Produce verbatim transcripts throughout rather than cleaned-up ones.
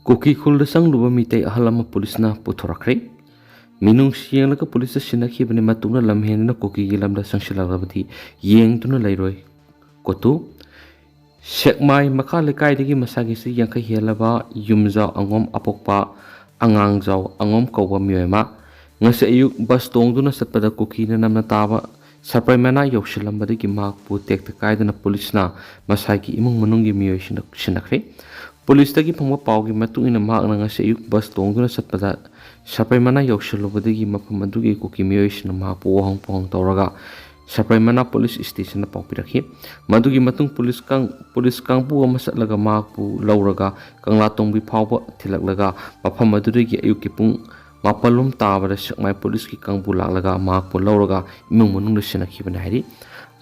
ꯀꯨꯀꯤ ꯈꯨꯜꯗ ꯆꯪꯂꯨꯕ ꯃꯤꯇꯩ ꯑꯍꯜ ꯑꯃ ꯄꯨꯂꯤꯁꯅ ꯄꯨꯊꯣꯔꯛꯈ꯭ꯔꯦ꯫ ꯃꯤꯅꯨꯡꯁꯤ ꯌꯦꯡꯂꯒ ꯄꯨꯂꯤꯁꯇ ꯁꯤꯟꯅꯈꯤꯕꯅꯤ꯫ ꯃꯇꯨꯡꯗ ꯂꯝꯍꯦꯟꯗꯨꯅ ꯀꯨꯀꯤꯒꯤ ꯂꯝꯗ ꯆꯪꯁꯤꯜꯂꯛꯂꯕꯗꯤ ꯌꯦꯡꯗꯨꯅ ꯂꯩꯔꯣꯏ꯫ ꯀꯣꯇꯨ꯫ ꯁꯦꯛꯃꯥꯏ ꯃꯈꯥ ꯂꯩꯀꯥꯏꯗꯒꯤ ꯃꯁꯥꯒꯤ ꯆꯍꯤ ꯌꯥꯡꯈꯩ ꯍꯦꯜꯂꯕ ꯌꯨꯝꯖꯥꯎ ꯑꯉꯣꯝ ꯑꯄꯣꯛꯄ ꯑꯉꯥꯡꯖꯥꯎ ꯑꯉꯣꯝ ꯀꯧꯕ ꯃꯤꯑꯣꯏ ꯑꯃ ꯉꯁꯤ ꯑꯌꯨꯛ ꯕꯁ ꯇꯣꯡꯗꯨꯅ ꯆꯠꯄꯗ ꯀꯨꯀꯤꯅ ꯅꯝꯅ ꯇꯥꯕ ꯁꯄ꯭ꯔꯩ ꯃꯅꯥ ꯌꯧꯁꯤꯜꯂꯝꯕꯗꯒꯤ ꯃꯍꯥꯛꯄꯨ ꯇꯦꯛꯇ ꯀꯥꯏꯗꯅ ꯄꯨꯂꯤꯁꯅ ꯃꯁꯥꯒꯤ ꯏꯃꯨꯡ ꯃꯅꯨꯡꯒꯤ ꯃꯤꯑꯣꯏꯁꯤꯡꯅ ꯁꯤꯟꯅꯈ꯭ꯔꯦ꯫ ꯄꯨꯂꯤꯁꯇꯒꯤ ꯐꯪꯕ ꯄꯥꯎꯒꯤ ꯃꯇꯨꯡ ꯏꯟꯅ ꯃꯍꯥꯛꯅ ꯉꯁꯤ ꯑꯌꯨꯛ ꯕꯁ ꯇꯣꯡꯗꯨꯅ ꯆꯠꯄꯗ ꯁꯄ꯭ꯔꯩ ꯃꯅꯥ ꯌꯧꯁꯤꯜꯂꯨꯕꯗꯒꯤ ꯃꯐꯝ ꯑꯗꯨꯒꯤ ꯀꯨꯀꯤ ꯃꯤꯑꯣꯏꯁꯤꯡꯅ ꯃꯍꯥꯛꯄꯨ ꯋꯥꯍꯪ ꯄꯥꯎꯍꯪ ꯇꯧꯔꯒ ꯁꯄ꯭ꯔꯩ ꯃꯅꯥ ꯄꯨꯂꯤꯁ ꯁ꯭ꯇꯦꯁꯟꯗ ꯄꯥꯎ ꯄꯤꯔꯛꯈꯤ꯫ ꯃꯗꯨꯒꯤ ꯃꯇꯨꯡ ꯄꯨꯂꯤꯁ ꯀꯥꯡ-, ꯄꯨꯂꯤꯁ ꯀꯥꯡꯕꯨ ꯑꯃ ꯆꯠꯂꯒ ꯃꯍꯥꯛꯄꯨ ꯂꯧꯔꯒ ꯀꯪꯂꯥꯇꯣꯡꯕꯤ ꯐꯥꯎꯕ ꯊꯤꯜꯂꯛꯂꯒ ꯃꯐꯝ ꯑꯗꯨꯗꯒꯤ ꯑꯌꯨꯛꯀꯤ ꯄꯨꯡ ꯃꯥꯄꯜꯂꯣꯝ ꯇꯥꯕꯗ ꯁꯦꯛꯃꯥꯏ ꯄꯨꯂꯤꯁꯀꯤ ꯀꯥꯡꯕꯨ ꯂꯥꯛꯂꯒ ꯃꯍꯥꯛꯄꯨ ꯂꯧꯔꯒ ꯏꯃꯨꯡ ꯃꯅꯨꯡꯗ ꯁꯤꯟꯅꯈꯤꯕꯅꯤ ꯍꯥꯏꯔꯤ꯫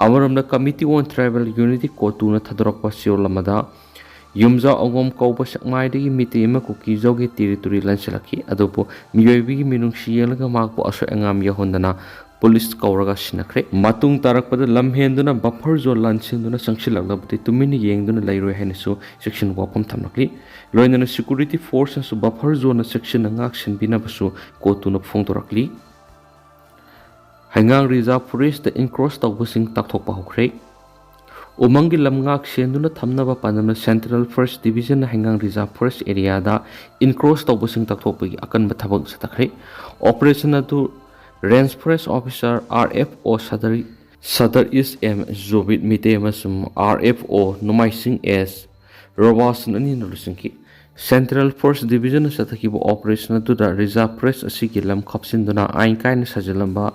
ꯑꯃꯔꯣꯝꯗ Committee on Tribal Unity ꯀꯣꯇꯨꯅ ꯊꯥꯗꯣꯔꯛꯄ ꯆꯦꯔꯣꯜ ꯑꯃꯗ ꯌꯨꯝꯖꯥꯎ ꯑꯉꯣꯝ ꯀꯧꯕ ꯁꯦꯛꯃꯥꯏꯗꯒꯤ ꯃꯤꯇꯩ ꯑꯃ ꯀꯨꯀꯤꯖꯥꯎꯒꯤ territory ꯂꯥꯟꯁꯤꯜꯂꯛꯈꯤ, ꯑꯗꯨꯕꯨ ꯃꯤꯑꯣꯏꯕꯒꯤ ꯃꯤꯅꯨꯡꯁꯤ ꯌꯦꯡꯂꯒ ꯃꯍꯥꯛꯄꯨ ꯑꯁꯣꯏ ꯑꯉꯥꯝ ꯌꯥꯎꯍꯟꯗꯅ ꯄꯨꯂꯤꯁ ꯀꯧꯔꯒ ꯁꯤꯟꯅꯈ꯭ꯔꯦ꯫ ꯃꯇꯨꯡ ꯇꯥꯔꯛꯄꯗ ꯂꯝꯍꯦꯟꯗꯨꯅ buffer zone ꯂꯥꯟꯁꯤꯟꯗꯨꯅ ꯆꯪꯁꯤꯜꯂꯛꯂꯕꯗꯤ ꯇꯨꯃꯤꯟꯅ ꯌꯦꯡꯗꯨꯅ ꯂꯩꯔꯣꯏ ꯍꯥꯏꯅꯁꯨ ꯆꯦꯛꯁꯤꯟ ꯋꯥꯐꯝ ꯊꯝꯂꯛꯂꯤ꯫ ꯂꯣꯏꯅꯅ security force ꯅꯁꯨ buffer zone ꯅ ꯆꯦꯛꯁꯤꯟꯅ ꯉꯥꯛ ꯁꯦꯟꯕꯤꯅꯕꯁꯨ ꯀꯣꯇꯨꯅ ꯐꯣꯡꯗꯣꯔꯛꯂꯤ꯫ ꯍꯩꯉꯥꯡ Reserve Forest ꯇ encroach ꯇꯧꯕꯁꯤꯡ ꯇꯥꯛꯊꯣꯛꯄ ꯍꯧꯈ꯭ꯔꯦ꯫ ꯎꯃꯪꯒꯤ ꯂꯝ ꯉꯥꯛ ꯁꯦꯟꯗꯨꯅ ꯊꯝꯅꯕ ꯄꯥꯟꯗꯝꯅ Central Forest Division ꯅ ꯍꯩꯉꯥꯡ Reserve Forest area ꯗ encroach ꯇꯧꯕꯁꯤꯡ ꯇꯥꯛꯊꯣꯛꯄꯒꯤ ꯑꯀꯟꯕ ꯊꯕꯛ ꯆꯠꯊꯈ꯭ꯔꯦ꯫ Operation ꯑꯗꯨ Range Forest Officer, R F O, Sadar, Sadar East M ꯖꯣꯕꯤꯠ Meitei ꯑꯃꯁꯨꯡ R F O ꯅꯣꯡꯃꯥꯏꯁꯤꯡ S ꯔꯣꯕꯥꯁꯟ ꯑꯅꯤꯅ ꯂꯨꯆꯤꯡꯈꯤ꯫ Central Forest Division ꯅ ꯆꯠꯊꯈꯤꯕ operation ꯑꯗꯨꯗ Reserve Forest ꯑꯁꯤꯒꯤ ꯂꯝ ꯈꯞꯆꯤꯟꯗꯨꯅ ꯑꯥꯏꯟ ꯀꯥꯏꯅ ꯁꯥꯖꯤꯜꯂꯝꯕ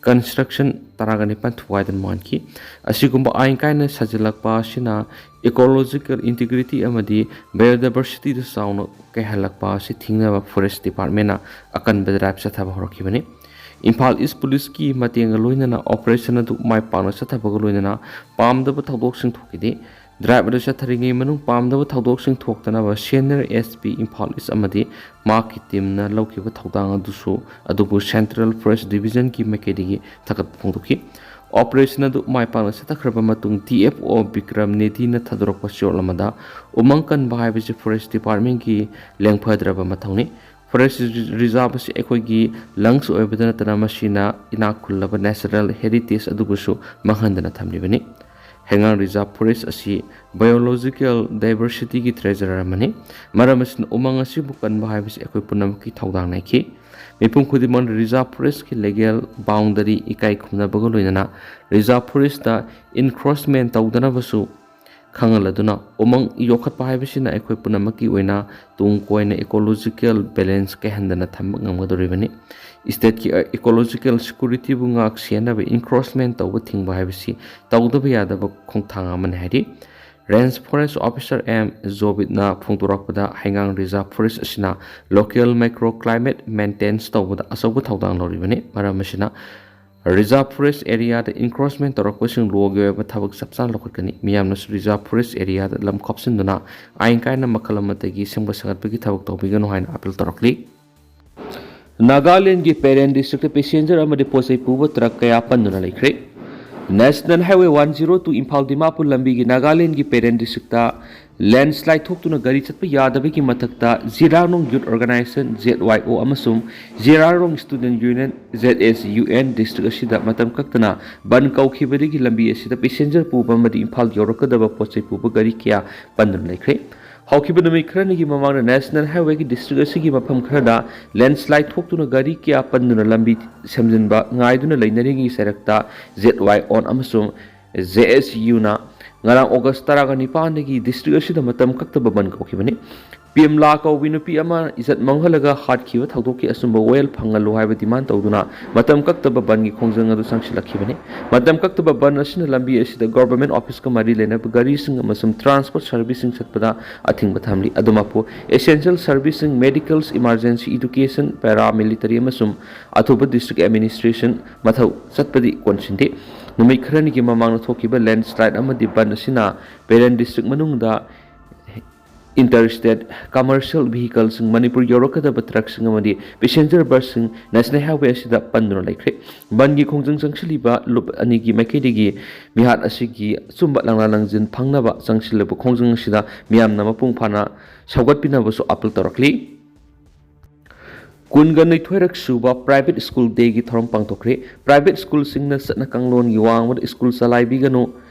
construction ꯇꯔꯥꯒ ꯅꯤꯄꯥꯟ ꯊꯨꯒꯥꯏꯗꯨꯅ ꯃꯥꯡꯈꯤ꯫ ꯑꯁꯤꯒꯨꯝꯕ ꯑꯥꯏꯟ ꯀꯥꯏꯅ ꯁꯥꯖꯤꯜꯂꯛꯄ ꯑꯁꯤꯅ ecological integrity ꯑꯃꯗꯤ biodiversity ꯗ ꯆꯥꯎꯅ ꯀꯥꯏꯍꯜꯂꯛꯄ ꯑꯁꯤ ꯊꯤꯡꯅꯕ Forest Department ꯅ ꯑꯀꯟꯕ drive ꯆꯠꯊꯕ ꯍꯧꯔꯛꯈꯤꯕꯅꯤ꯫ ꯏꯝꯐꯥꯜ East Police ꯀꯤ ꯃꯇꯦꯡꯒ ꯂꯣꯏꯅꯅ operation ꯑꯗꯨ ꯃꯥꯏ ꯄꯥꯛꯅ ꯆꯠꯊꯕꯒ ꯂꯣꯏꯅꯅ ꯄꯥꯝꯗꯕ ꯊꯧꯗꯣꯛꯁꯤꯡ ꯊꯣꯛꯈꯤꯗꯦ꯫ Drive ꯑꯗꯨ ꯆꯠꯊꯔꯤꯉꯩ ꯃꯅꯨꯡ ꯄꯥꯝꯗꯕ ꯊꯧꯗꯣꯛꯁꯤꯡ ꯊꯣꯛꯇꯅꯕ Senior S P Imphal East ꯑꯃꯗꯤ ꯃꯍꯥꯛꯀꯤ team ꯅ ꯂꯧꯈꯤꯕ ꯊꯧꯗꯥꯡ ꯑꯗꯨꯁꯨ, ꯑꯗꯨꯕꯨ Central Forest Division ꯒꯤ ꯃꯥꯏꯀꯩꯗꯒꯤ ꯊꯥꯒꯠꯄ ꯐꯣꯡꯗꯣꯛꯈꯤ꯫ ꯑꯣꯄꯔꯦꯁꯟ ꯑꯗꯨ ꯃꯥꯏ ꯄꯥꯛꯅ ꯆꯠꯊꯈ꯭ꯔꯕ ꯃꯇꯨꯡ, ꯗꯤ ꯑꯦꯐ ꯑꯣ ꯕꯤꯀ꯭ꯔꯝ ꯅꯦꯗꯤꯅ ꯊꯥꯗꯣꯔꯛꯄ ꯆꯦꯔꯣꯜ ꯑꯃꯗ, ꯎꯃꯪ ꯀꯟꯕ ꯍꯥꯏꯕꯁꯤ ꯐꯣꯔꯦꯁ ꯗꯤꯄꯥꯔꯠꯃꯦꯟꯒꯤ ꯂꯦꯡꯐꯗ꯭ꯔꯕ ꯃꯊꯧꯅꯤ꯫ ꯐꯣꯔꯦꯁ ꯔꯤꯖꯥꯔꯚ ꯑꯁꯤ ꯑꯩꯈꯣꯏꯒꯤ ꯂꯪꯁ ꯑꯣꯏꯕꯗ ꯅꯠꯇꯅ, ꯃꯁꯤꯅ ꯏꯅꯥꯛ ꯈꯨꯜꯂꯕ ꯅꯦꯆꯔꯦꯜ ꯍꯦꯔꯤꯇꯦꯖ ꯑꯗꯨꯕꯨꯁꯨ ꯃꯥꯡꯍꯟꯗꯅ ꯊꯝꯂꯤꯕꯅꯤ꯫ ꯍꯩꯉꯥꯡ ꯔꯤꯖꯥꯔꯚ ꯐꯣꯔꯦꯁ ꯑꯁꯤ ꯕꯥꯏꯑꯣꯂꯣꯖꯤꯀꯦꯜ ꯗꯥꯏꯚꯔꯁꯤꯇꯤꯒꯤ ꯇ꯭ꯔꯦꯖꯔ ꯑꯃꯅꯤ꯫ ꯃꯔꯝ ꯑꯁꯤꯅ, ꯎꯃꯪ ꯑꯁꯤꯕꯨ ꯀꯟꯕ ꯍꯥꯏꯕꯁꯤ ꯑꯩꯈꯣꯏ ꯄꯨꯝꯅꯃꯛꯀꯤ ꯊꯧꯗꯥꯡꯅꯤ ꯍꯥꯏꯈꯤ꯫ ꯃꯤꯄꯨꯝ ꯈꯨꯗꯤꯡꯃꯛꯅ ꯔꯤꯖꯥꯔꯚ ꯐꯣꯔꯦꯁꯀꯤ ꯂꯤꯒꯦꯜ ꯕꯥꯎꯟꯗꯔꯤ ꯏꯀꯥꯏ ꯈꯨꯝꯅꯕꯒ ꯂꯣꯏꯅꯅ ꯔꯤꯖꯥꯔꯚ ꯐꯣꯔꯦꯁꯇ ꯏꯟꯀ꯭ꯔꯣꯆꯃꯦꯟ ꯇꯧꯗꯅꯕꯁꯨ ꯈꯪꯍꯜꯂꯗꯨꯅ, ꯎꯃꯪ ꯌꯣꯛꯈꯠꯄ ꯍꯥꯏꯕꯁꯤꯅ ꯑꯩꯈꯣꯏ ꯄꯨꯝꯅꯃꯛꯀꯤ ꯑꯣꯏꯅ ꯇꯨꯡ ꯀꯣꯏꯅ ꯏꯀꯣꯂꯣꯖꯤꯀꯦꯜ ꯕꯦꯂꯦꯟꯁ ꯀꯥꯏꯍꯟꯗꯅ ꯊꯝꯕ ꯉꯝꯒꯗꯧꯔꯤꯕꯅꯤ꯫ ꯁ꯭ꯇꯦꯠꯀꯤ ꯏꯀꯣꯂꯣꯖꯤꯀꯦꯜ ꯁꯦꯀ꯭ꯌꯨꯔꯤꯇꯤꯕꯨ ꯉꯥꯛ ꯁꯦꯟꯅꯕ ꯏꯟꯀ꯭ꯔꯣꯆꯃꯦꯟ ꯇꯧꯕ ꯊꯤꯡꯕ ꯍꯥꯏꯕꯁꯤ ꯇꯧꯗꯕ ꯌꯥꯗꯕ ꯈꯣꯡꯊꯥꯡ ꯑꯃꯅꯤ ꯍꯥꯏꯔꯤ꯫ ꯔꯦꯟꯖ ꯐꯣꯔꯦꯁ ꯑꯣꯐꯤꯁꯥꯔ ꯑꯦꯝ ꯖꯣꯕꯤꯠꯅ ꯐꯣꯡꯗꯣꯔꯛꯄꯗ, ꯍꯩꯉꯥꯡ ꯔꯤꯖꯥꯔꯚ ꯐꯣꯔꯦꯁ ꯑꯁꯤꯅ ꯂꯣꯀꯦꯜ ꯃꯥꯏꯀ꯭ꯔꯣ ꯀ꯭ꯂꯥꯏꯃꯦꯠ ꯃꯦꯟꯇꯦꯟꯁ ꯇꯧꯕꯗ ꯑꯆꯧꯕ ꯊꯧꯗꯥꯡ ꯂꯧꯔꯤꯕꯅꯤ꯫ ꯃꯔꯝ ꯑꯁꯤꯅ, ꯔꯤꯖꯥꯔꯚ ꯐꯣꯔꯦꯁ ꯑꯦꯔꯤꯌꯥꯗ ꯏꯟꯀ꯭ꯔꯣꯆꯃꯦꯟ ꯇꯧꯔꯛꯄꯁꯤꯡ ꯂꯣꯒꯤ ꯑꯣꯏꯕ ꯊꯕꯛ ꯆꯞ ꯆꯥꯅ ꯂꯧꯈꯠꯀꯅꯤ꯫ ꯃꯤꯌꯥꯝꯅꯁꯨ ꯔꯤꯖꯥꯔꯚ ꯐꯣꯔꯦꯁ ꯑꯦꯔꯤꯌꯥꯗ ꯂꯝ ꯈꯣꯞꯆꯤꯟꯗꯨꯅ ꯑꯥꯏꯟ ꯀꯥꯏꯅ ꯃꯈꯜ ꯑꯃꯗꯒꯤ ꯁꯦꯝꯒꯠ ꯁꯥꯒꯠꯄꯒꯤ ꯊꯕꯛ ꯇꯧꯕꯤꯒꯅꯨ ꯍꯥꯏꯅ ꯑꯥꯄꯤꯜ ꯇꯧꯔꯛꯂꯤ꯫ ꯅꯥꯒꯥꯂꯦꯟꯗꯒꯤ ꯄꯦꯔꯦꯟ ꯗꯤꯁꯇ꯭ꯔꯤꯛꯇ ꯄꯦꯁꯦꯟꯖꯔ ꯑꯃꯗꯤ ꯄꯣꯠ ꯆꯩ ꯄꯨꯕ ꯇ꯭ꯔꯛ ꯀꯌꯥ ꯄꯟꯗꯨꯅ ꯂꯩꯈ꯭ꯔꯦ꯫ National highway one zero two Imphal Dimapur ꯂꯝꯕꯤꯒꯤ ꯅꯥꯒꯥꯂꯦꯟꯗꯒꯤ ꯄꯦꯔꯦꯟ ꯗꯤꯁꯇ꯭ꯔꯤꯛꯇ ꯂꯦꯟꯁꯂꯥꯏꯗ ꯊꯣꯛꯇꯨꯅ ꯒꯥꯔꯤ ꯆꯠꯄ ꯌꯥꯗꯕꯒꯤ ꯃꯊꯛꯇ ꯖꯤꯔꯥꯔꯣꯡ ꯌꯨꯠ ꯑꯣꯔꯒꯅꯥꯏꯖꯦꯁꯟ, ꯖꯦꯠ ꯋꯥꯏ ꯑꯣ, ꯑꯃꯁꯨꯡ Jirarong student union, J S U N, district ꯑꯁꯤꯗ ꯃꯇꯝ ꯀꯛꯇꯅ ꯕꯟ ꯀꯧꯈꯤꯕꯗꯒꯤ ꯂꯝꯕꯤ ꯑꯁꯤꯗ ꯄꯦꯁꯦꯟꯖꯔ ꯄꯨꯕ ꯑꯃꯗꯤ ꯏꯝꯐꯥꯜ ꯌꯧꯔꯛꯀꯗꯕ ꯄꯣꯠ ꯆꯩ ꯄꯨꯕ ꯒꯥꯔꯤ ꯀꯌꯥ ꯄꯟꯗꯨꯅ ꯂꯩꯈ꯭ꯔꯦ꯫ ꯍꯧꯈꯤꯕ ꯅꯨꯃꯤꯠ ꯈꯔꯅꯤꯒꯤ ꯃꯃꯥꯡꯗ ꯅꯦꯁꯅꯦꯜ ꯍꯥꯏꯋꯦꯒꯤ ꯗꯤꯁꯇ꯭ꯔꯤꯛ ꯑꯁꯤꯒꯤ ꯃꯐꯝ ꯈꯔꯗ ꯂꯦꯟꯁꯂꯥꯏꯗ ꯊꯣꯛꯇꯨꯅ ꯒꯥꯔꯤ ꯀꯌꯥ ꯄꯟꯗꯨꯅ ꯂꯝꯕꯤ ꯁꯦꯝꯖꯤꯟꯕ ꯉꯥꯏꯗꯨꯅ ꯂꯩꯅꯔꯤꯉꯩ ꯆꯩꯔꯛꯇ ꯖꯦꯠ ꯋꯥꯏ ꯑꯣꯟ ꯑꯃꯁꯨꯡ ꯖꯦ ꯑꯦꯁ ꯌꯨꯅ ꯉꯔꯥꯡ ꯑꯣꯒꯁ ꯇꯔꯥꯒ ꯅꯤꯄꯥꯟꯗꯒꯤ ꯗꯤꯁꯇ꯭ꯔꯤꯛ ꯑꯁꯤꯗ ꯃꯇꯝ ꯀꯛꯇꯕ ꯕꯟ ꯀꯧꯈꯤꯕꯅꯤ꯫ ꯄꯤꯝꯂꯥ ꯀꯧꯕꯤ ꯅꯨꯄꯤ ꯑꯃ ꯏꯖꯠ ꯃꯥꯡꯍꯜꯂꯒ ꯍꯥꯠꯈꯤꯕ ꯊꯧꯗꯣꯛꯀꯤ ꯑꯆꯨꯝꯕ ꯋꯥꯌꯦꯜ ꯐꯪꯍꯜꯂꯨ ꯍꯥꯏꯕ ꯗꯤꯃꯥꯟ ꯇꯧꯗꯨꯅ ꯃꯇꯝ ꯀꯛꯇꯕ ꯕꯟꯒꯤ ꯈꯣꯡꯖꯪ ꯑꯗꯨ ꯆꯪꯁꯤꯜꯂꯛꯈꯤꯕꯅꯤ꯫ ꯃꯇꯝ ꯀꯛꯇꯕ ꯕꯟ ꯑꯁꯤꯅ ꯂꯝꯕꯤ ꯑꯁꯤꯗ ꯒꯣꯚꯔꯟꯃꯦꯟꯠ ꯑꯣꯐꯤꯁꯀ ꯃꯔꯤ ꯂꯩꯅꯕ ꯒꯥꯔꯤꯁꯤꯡ ꯑꯃꯁꯨꯡ ꯇ꯭ꯔꯥꯟꯁꯄꯣꯔꯠ ꯁꯔꯚꯤꯁꯁꯤꯡ ꯆꯠꯄꯗ ꯑꯊꯤꯡꯕ ꯊꯝꯂꯤ꯫ ꯑꯗꯨꯃꯛꯄꯨ essential serviceꯁꯤꯡ, medical, emergency, education, paramilitary ꯑꯃꯁꯨꯡ ꯑꯊꯨꯕ ꯗꯤꯁꯇ꯭ꯔꯤꯛ ꯑꯦꯗꯃꯤꯅꯤꯁꯇ꯭ꯔꯦꯁꯟ ꯃꯊꯧ ꯆꯠꯄꯗꯤ ꯀꯣꯟꯁꯤꯟꯗꯦ꯫ ꯅꯨꯃꯤꯠ ꯈꯔꯅꯤꯒꯤ ꯃꯃꯥꯡꯗ ꯊꯣꯛꯈꯤꯕ ꯂꯦꯟꯁꯂꯥꯏꯗ ꯑꯃꯗꯤ ꯕꯟ ꯑꯁꯤꯅ ꯄꯦꯔꯦꯟ ꯗꯤꯁꯇ꯭ꯔꯤꯛ ꯃꯅꯨꯡꯗ Interstate commercial vehicleꯁꯤꯡ ꯃꯅꯤꯄꯨꯔ ꯌꯧꯔꯛꯀꯗꯕ ꯇ꯭ꯔꯛꯁꯤꯡ ꯑꯃꯗꯤ passenger busꯁꯤꯡ National Highway ꯑꯁꯤꯗ ꯄꯟꯗꯨꯅ ꯂꯩꯈ꯭ꯔꯦ꯫ ꯕꯟꯒꯤ ꯈꯣꯡꯖꯪ ꯆꯪꯁꯤꯜꯂꯤꯕ ꯂꯨꯞ ꯑꯅꯤꯒꯤ ꯃꯥꯏꯀꯩꯗꯒꯤ ꯃꯤꯍꯥꯠ ꯑꯁꯤꯒꯤ ꯑꯆꯨꯝꯕ ꯂꯥꯡꯂꯥ ꯂꯥꯡꯖꯤꯟ ꯐꯪꯅꯕ ꯆꯪꯁꯤꯜꯂꯤꯕ ꯈꯣꯡꯖꯪ ꯑꯁꯤꯗ ꯃꯤꯌꯥꯝꯅ ꯃꯄꯨꯡ ꯐꯥꯅ ꯁꯧꯒꯠꯄꯤꯅꯕꯁꯨ appeal ꯇꯧꯔꯛꯂꯤ꯫ ꯀꯨꯟꯒ ꯅꯤꯊꯣꯏꯔꯛ ꯁꯨꯕ Private School Dayꯒꯤ ꯊꯧꯔꯝ ꯄꯥꯡꯊꯣꯛꯈ꯭ꯔꯦ꯫ Private schoolꯁꯤꯡꯅ ꯆꯠꯅ ꯀꯥꯡꯂꯣꯟꯒꯤ ꯋꯥꯡꯃꯗ school ꯆꯂꯥꯏꯕꯤꯒꯅꯨ,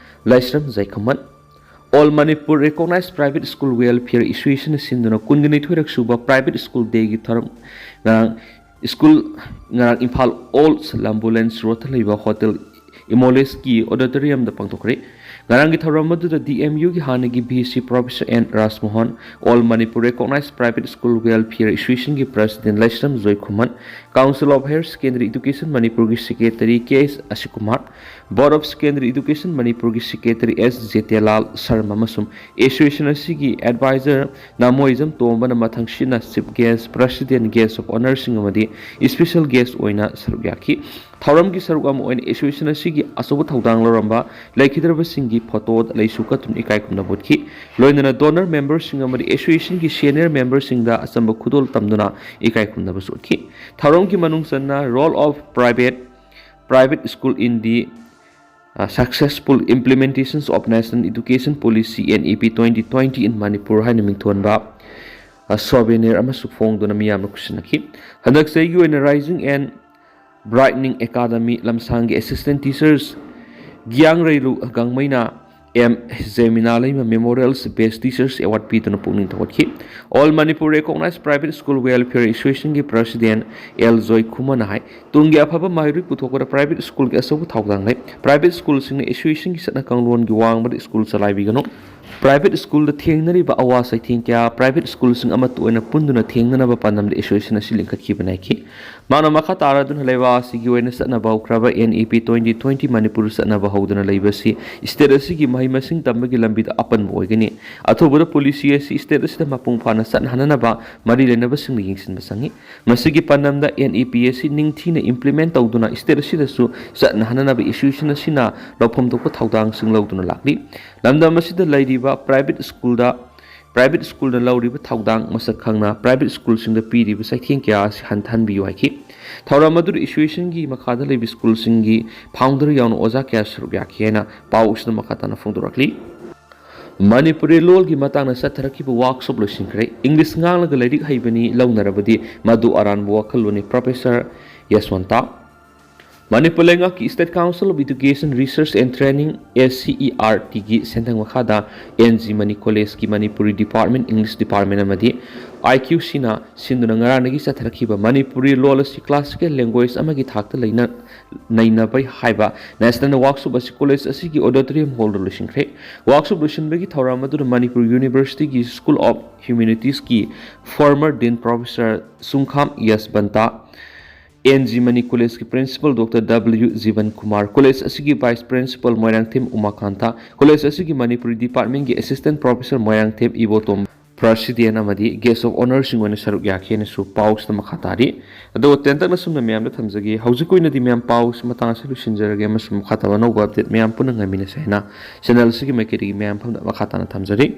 ꯂꯥꯏꯁ꯭ꯔꯝ ꯖꯩꯈꯨꯃꯟ꯫ All Manipur Recognized Private School Welfare Associationꯅ ꯁꯤꯟꯗꯨꯅ ꯀꯨꯟꯒ ꯅꯤꯊꯣꯏꯔꯛ ꯁꯨꯕ Private School Dayꯒꯤ ꯊꯧꯔꯝ ꯉꯔꯥꯡ school ꯉꯔꯥꯡ ꯏꯝꯐꯥꯜ Old Lambulance Roadꯇ ꯂꯩꯕ Hotel Imolesꯀꯤ auditoriumꯗ ꯄꯥꯡꯊꯣꯛꯈ꯭ꯔꯦ꯫ ꯉꯔꯥꯡꯒꯤ ꯊꯧꯔꯝ ꯑꯗꯨꯗ DMUꯒꯤ ꯍꯥꯟꯅꯒꯤ VC Professor N ꯔꯥꯖꯃꯣꯍꯟ, All Manipur Recognized Private School Welfare Associationꯒꯤ President Laishram ꯖꯣꯏꯈꯨꯃꯟ, Council of Higher Secondary Education ꯃꯅꯤꯄꯨꯔꯒꯤ Secretary K S ꯑꯁꯤꯀꯨꯃꯥꯔ, Board of Secondary Education ꯃꯅꯤꯄꯨꯔꯒꯤ Secretary ꯑꯦꯁ ꯖꯦꯇꯦꯂꯥꯜ ꯁꯔꯃ ꯑꯃꯁꯨꯡ association ꯑꯁꯤꯒꯤ advisor ꯅꯥꯃꯣꯏꯖꯝ ꯇꯣꯝꯕꯅ ꯃꯊꯪꯁꯤꯠꯅ chief guest, president, guest of honourꯁꯤꯡ ꯑꯃꯗꯤ special guest ꯑꯣꯏꯅ ꯁꯔꯨꯛ ꯌꯥꯈꯤ꯫ ꯊꯧꯔꯝꯒꯤ ꯁꯔꯨꯛ ꯑꯃ ꯑꯣꯏꯅ association ꯑꯁꯤꯒꯤ ꯑꯆꯧꯕ ꯊꯧꯗꯥꯡ ꯂꯧꯔꯝꯕ ꯂꯩꯈꯤꯗ꯭ꯔꯕꯁꯤꯡꯒꯤ photoꯗ ꯂꯩꯁꯨ ꯀꯠꯇꯨꯅ ꯏꯀꯥꯏ ꯈꯨꯝꯅꯕ ꯎꯠꯈꯤ꯫ ꯂꯣꯏꯅꯅ donor memberꯁꯤꯡ ꯑꯃꯗꯤ associationꯒꯤ senior memberꯁꯤꯡꯗ ꯑꯆꯝꯕ ꯈꯨꯗꯣꯜ ꯇꯝꯗꯨꯅ ꯏꯀꯥꯏ ꯈꯨꯝꯅꯕꯁꯨ ꯎꯠꯈꯤ꯫ ꯊꯧꯔꯝꯒꯤ ꯃꯅꯨꯡ ꯆꯟꯅ Role of Private, Private School in the, uh, Successful Implementations of National Education Policy, NEP twenty twenty in Manipur ꯍꯥꯏꯅ ꯃꯤꯡꯊꯣꯟꯕ, ꯑ, souvenir ꯑꯃꯁꯨ ꯐꯣꯡꯗꯨꯅ ꯃꯤꯌꯥꯝꯅ ꯈꯨꯠꯁꯤꯟꯅꯈꯤ꯫ ꯍꯟꯗꯛ ꯆꯍꯤꯒꯤ ꯑꯣꯏꯅ Rising and Brightening Academy ꯂꯝꯁꯥꯡꯒꯤ Assistant Teachers ꯒꯤꯌꯥꯡꯔꯩꯂꯨ ꯒꯥꯡꯃꯩꯅ M ꯖꯦꯃꯤꯅꯥ Leima Memorial Best Teachers Award ꯄꯤꯗꯨꯅ ꯄꯨꯛꯅꯤꯡ ꯊꯧꯒꯠꯈꯤ꯫ All Manipur Recognized Private School Welfare Associationꯒꯤ President L ꯖꯣꯏꯈꯨꯃꯟꯅ ꯍꯥꯏ, ꯇꯨꯡꯒꯤ ꯑꯐꯕ ꯃꯍꯩꯔꯣꯏ ꯄꯨꯊꯣꯛꯄꯗ private schoolꯒꯤ ꯑꯆꯧꯕ ꯊꯧꯗꯥꯡ ꯂꯩ꯫ Private schoolꯁꯤꯡꯅ associationꯒꯤ ꯆꯠꯅ ꯀꯥꯡꯂꯣꯟꯒꯤ ꯋꯥꯡꯃꯗ school ꯆꯂꯥꯏꯕꯤꯒꯅꯨ꯫ Private schoolꯗ ꯊꯦꯡꯅꯔꯤꯕ ꯑꯋꯥ ꯆꯩꯊꯦꯡ ꯀꯌꯥ private schoolꯁꯤꯡ ꯑꯃꯠꯇ ꯑꯣꯏꯅ ꯄꯨꯟꯗꯨꯅ ꯊꯦꯡꯅꯅꯕ ꯄꯥꯟꯗꯝꯗ association ꯑꯁꯤ ꯂꯤꯡꯈꯠꯈꯤꯕꯅꯤ ꯍꯥꯏꯈꯤ꯫ ꯃꯥꯅ ꯃꯈꯥ ꯇꯥꯔꯗꯨꯅ ꯂꯩꯕꯥꯛ ꯑꯁꯤꯒꯤ ꯑꯣꯏꯅ ꯆꯠꯅꯕ ꯍꯧꯈ꯭ꯔꯕ NEP twenty twenty ꯃꯅꯤꯄꯨꯔ ꯆꯠꯅꯕ ꯍꯧꯗꯨꯅ ꯂꯩꯕ ꯑꯁꯤ state ꯑꯁꯤꯒꯤ ꯃꯍꯩ ꯃꯁꯤꯡ ꯇꯝꯕꯒꯤ ꯂꯝꯕꯤꯗ ꯑꯄꯟꯕ ꯑꯣꯏꯒꯅꯤ꯫ ꯑꯊꯨꯕꯗ policy ꯑꯁꯤ state ꯑꯁꯤꯗ ꯃꯄꯨꯡ ꯐꯥꯅ ꯆꯠꯅꯍꯟꯅꯅꯕ ꯃꯔꯤ ꯂꯩꯅꯕꯁꯤꯡꯅ ꯌꯦꯡꯁꯤꯟꯕ ꯆꯪꯏ꯫ ꯃꯁꯤꯒꯤ ꯄꯥꯟꯗꯝꯗ NEP ꯑꯁꯤ ꯅꯤꯡꯊꯤꯅ implement ꯇꯧꯗꯨꯅ state ꯑꯁꯤꯗꯁꯨ ꯆꯠꯅꯍꯟꯅꯅꯕ association ꯑꯁꯤꯅ ꯂꯧꯐꯝ ꯊꯣꯛꯄ ꯊꯧꯗꯥꯡꯁꯤꯡ ꯂꯧꯗꯨꯅ ꯂꯥꯛꯂꯤ꯫ ꯂꯝꯗꯝ ꯑꯁꯤꯗ ꯂꯩꯔꯤꯕ private schoolꯗ private schoolꯅ ꯂꯧꯔꯤꯕ ꯊꯧꯗꯥꯡ ꯃꯁꯛ ꯈꯪꯅ private schoolꯁꯤꯡꯗ ꯄꯤꯔꯤꯕ ꯆꯩꯊꯦꯡ ꯀꯌꯥ ꯑꯁꯤ ꯍꯟꯊꯍꯟꯕꯤꯌꯨ ꯍꯥꯏꯈꯤ꯫ ꯊꯧꯔꯝ ꯑꯗꯨꯗ associationꯒꯤ ꯃꯈꯥꯗ ꯂꯩꯕ schoolꯁꯤꯡꯒꯤ founder ꯌꯥꯎꯅ ꯑꯣꯖꯥ ꯀꯌꯥ ꯁꯔꯨꯛ ꯌꯥꯈꯤ ꯍꯥꯏꯅ ꯄꯥꯎ ꯑꯁꯤꯗ ꯃꯈꯥ ꯇꯥꯅ ꯐꯣꯡꯗꯣꯔꯛꯂꯤ꯫ ꯃꯅꯤꯄꯨꯔꯤ ꯂꯣꯜꯒꯤ ꯃꯇꯥꯡꯗ ꯆꯠꯊꯔꯛꯈꯤꯕ workshop ꯂꯣꯏꯁꯤꯟꯈ꯭ꯔꯦ꯫ English ꯉꯥꯡꯂꯒ ꯂꯥꯏꯔꯤꯛ ꯍꯩꯕꯅꯤ ꯂꯧꯅꯔꯕꯗꯤ ꯃꯗꯨ ꯑꯔꯥꯟꯕ ꯋꯥꯈꯜꯂꯣꯟꯅꯤ, Professor ꯌꯁꯋꯟꯇ꯫ ꯃꯅꯤꯄꯨꯔ ꯂꯩꯉꯥꯛꯀꯤ State Council of Education Research and Training, S C E R Tꯒꯤ ꯁꯦꯟꯊꯪ ꯃꯈꯥꯗ N G Mani Collegeꯀꯤ Manipuri department, English department ꯑꯃꯗꯤ I Q Cꯅ ꯁꯤꯟꯗꯨꯅ ꯉꯔꯥꯡꯗꯒꯤ ꯆꯠꯊꯔꯛꯈꯤꯕ ꯃꯅꯤꯄꯨꯔꯤ ꯂꯣꯜ ꯑꯁꯤ classical language ꯑꯃꯒꯤ ꯊꯥꯛꯇ ꯂꯩꯅ-, ꯅꯩꯅꯕꯩ ꯍꯥꯏꯕ national workshop ꯑꯁꯤ college ꯑꯁꯤꯒꯤ auditorium hallꯗ ꯂꯣꯏꯁꯤꯟꯈ꯭ꯔꯦ꯫ Workshop ꯂꯣꯏꯁꯤꯟꯕꯒꯤ ꯊꯧꯔꯝ ꯑꯗꯨꯗ Manipur Universityꯒꯤ School of Humanitiesꯀꯤ former Dean Professor ꯁꯨꯡꯈꯥꯝ ꯌꯁꯕꯟꯇ, N G Mani Collegeꯀꯤ Principal Doctor W Jiban Kumar, college ꯑꯁꯤꯒꯤ Vice Principal ꯃꯣꯏꯔꯥꯡꯊꯦꯝ ꯎꯃꯥꯀꯥꯟꯇ, college ꯑꯁꯤꯒꯤ Manipuri departmentꯀꯤ Assistant Professor Moirangthem ꯏꯕꯣꯇꯣꯝ, President ꯑꯃꯗꯤ Guest of Honourꯁꯤꯡ ꯑꯣꯏꯅ ꯁꯔꯨꯛ ꯌꯥꯈꯤ ꯍꯥꯏꯅꯁꯨ ꯄꯥꯎꯁꯤꯗ ꯃꯈꯥ ꯇꯥꯔꯤ꯫ ꯑꯗꯨꯒ ꯇꯦꯟꯇꯛꯅ ꯁꯨꯝꯅ ꯃꯌꯥꯝꯗ ꯊꯝꯖꯒꯦ꯫ ꯍꯧꯖꯤꯛꯀꯤ ꯑꯣꯏꯅꯗꯤ ꯃꯌꯥꯝ ꯄꯥꯎꯁꯤ ꯃꯇꯥꯡ ꯑꯁꯤꯗ ꯂꯣꯏꯁꯤꯟꯖꯔꯒꯦ ꯑꯃꯁꯨꯡ ꯃꯈꯥ ꯇꯥꯕ ꯑꯅꯧꯕ update ꯃꯌꯥꯝ ꯄꯨꯟꯅ ꯉꯥꯏꯃꯤꯟꯅꯁꯦ ꯍꯥꯏꯅ channel ꯑꯁꯤꯒꯤ ꯃꯥꯏꯀꯩꯗꯒꯤ ꯃꯌꯥꯝ ꯐꯝꯗ ꯃꯈꯥ ꯇꯥꯅ ꯊꯝꯖꯔꯤ꯫